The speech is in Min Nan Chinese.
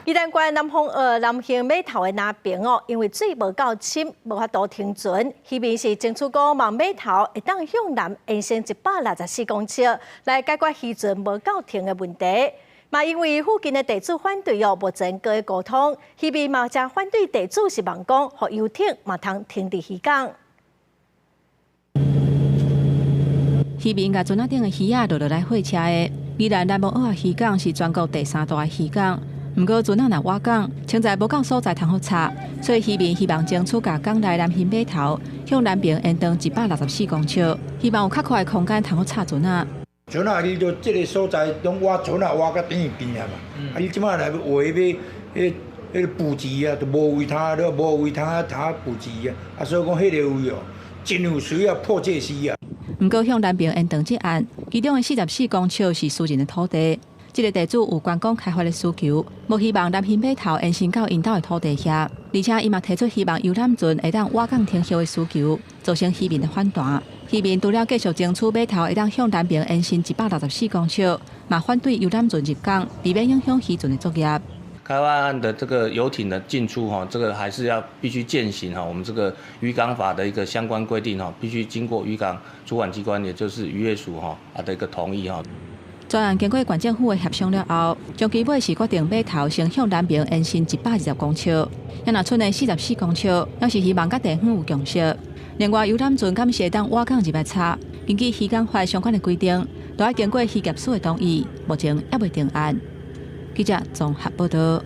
宜蘭縣南風澳南興碼頭的南爿哦，因為水無夠深，無法度停船。漁民是爭取講望碼頭會當向南延伸164公尺，來解決漁船無夠停的問題。嘛，因為附近的地主反對哦，目前閣咧溝通。漁民嘛誠反對地主是望講，予遊艇嘛通停佇漁港。漁民共船仔頂的魚仔落落來貨車的。宜蘭南風澳漁港是全國第三大的漁港。毋過船仔若倚港，實在無夠所在通好插，所以漁民希望爭取共港內南興碼頭向南爿延長164公尺，希望有較闊的空間通好插船仔。船仔你就這个所在攏倚船仔倚到等於邊啊嘛，啊你這擺來畫欲彼彼个布置啊，就無位通，了無位通啊通布置啊，啊所以講彼个位哦，真有需要，迫切需要。毋過向南爿延長這案，其中的44公尺是私人的土地。這个地主有觀光開發的需求，無希望南興碼頭延伸到𪜶兜的土地遐，而且伊嘛提出希望遊覽船會當倚港停歇的需求，造成漁民的反彈。漁民除了繼續爭取碼頭會當向南爿延伸164公尺，嘛反對遊覽船入港，避免影響漁船的作業。開發案的這個遊艇的進出，哈，這個還是要必須踐行哈，我們這個漁港法的一個相關規定，哈，必須經過漁港主管機關，也就是漁業署，哈啊的一個同意，哈。專案經過縣政府的協商了後，終其尾是決定碼頭先向南爿延伸120公尺，啊若賰的44公尺，猶是希望佮地方有共識。另外，遊覽船敢是會當倚港入來插，根據漁港法相關的規定，都愛經過漁業署的同意，目前猶未定案。記者綜合報道。